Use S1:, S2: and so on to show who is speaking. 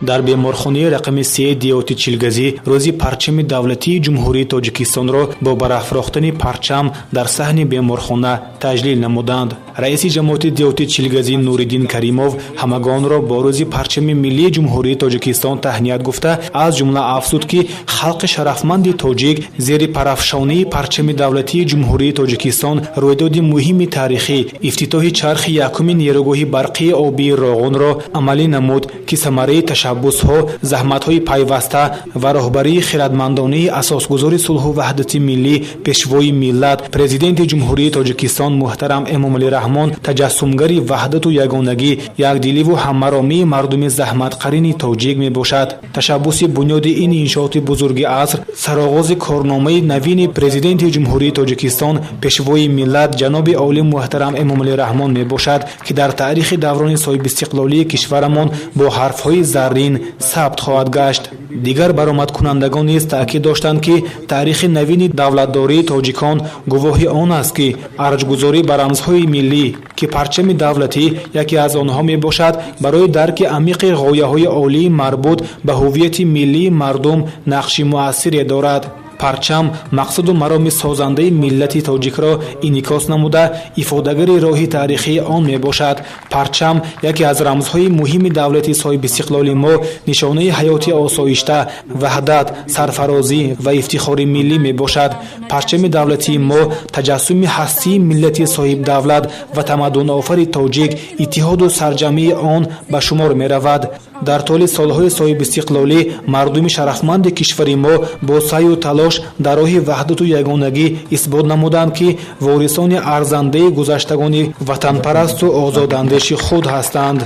S1: Дар беморхонаи рақами се деҳоти Чилгазӣ рӯзи парчами давлатии Ҷумҳурии Тоҷикистонро бо барафрохтани парчам дар саҳни беморхона таҷлил намуданд. Раиси ҷамоати деҳоти Чилгазӣ Нуриддин Каримов ҳамагонро бо рӯзи парчами миллии Ҷумҳурии Тоҷикистон таҳният гуфта, аз ҷумла афзуд, ки халқи шарафманди тоҷик зери парафшонии парчами давлатии Ҷумҳурии Тоҷикистон рӯйдоди муҳими таърихӣ, ифтитоҳи чархи якуми нерӯгоҳи барқии обии Роғунро амалӣ намуд, ки самараи ташаббусҳо, заҳматҳои пайваста ва роҳбарии хирадмандонаи асосгузори сулҳу ваҳдати миллӣ, Пешвои миллат, Президенти Ҷумҳурии Тоҷикистон муҳтарам Эмомалӣ Раҳмон, таҷассумгари ваҳдату ягонагӣ, якдиливу ҳаммаромии мардуми заҳматқарини тоҷик мебошад. Ташаббуси бунёди ин иншооти бузурги аср сароғози корномаи навини Президенти Ҷумҳурии Тоҷикистон, Пешвои миллат, ҷаноби олӣ муҳтарам Эмомалӣ Раҳмон мебошад, ки дар таърихи даврони соҳибистиқлолии кишварамон бо ҳарфҳои заррин сабт хоҳад гашт. Дигар баромадкунандагон низ таъкид доштанд, ки таърихи навини давлатдории тоҷикон гувоҳи он аст, ки арҷгузорӣ ба рамзҳои миллӣ, ки парчами давлатӣ яке аз онҳо мебошад, барои дарки амиқи ғояҳои олии марбут ба ҳуввияти миллии мардум нақши муассире дорад. Парчам мақсаду мароми созандаи миллати тоҷикро инъикос намуда, ифодагари роҳи таърихии он мебошад. Парчам яке аз рамзҳои муҳими давлати соҳибистиқлоли мо, нишонаи ҳаёти осоишта, ваҳдат, сарфарозӣ ва ифтихори миллӣ мебошад. Парчами давлатии мо таҷассуми ҳастии миллати соҳибдавлат ва тамаддунофари тоҷик, иттиҳоду сарҷамъии он ба шумор меравад. Дар тӯли солҳои соҳибистиқлолӣ мардуми шарафманди кишвари мо бо саъю талош дар роҳи ваҳдату ягонагӣ исбот намуданд, ки ворисони арзандаи гузаштагони ватанпарасту озодандеши худ ҳастанд.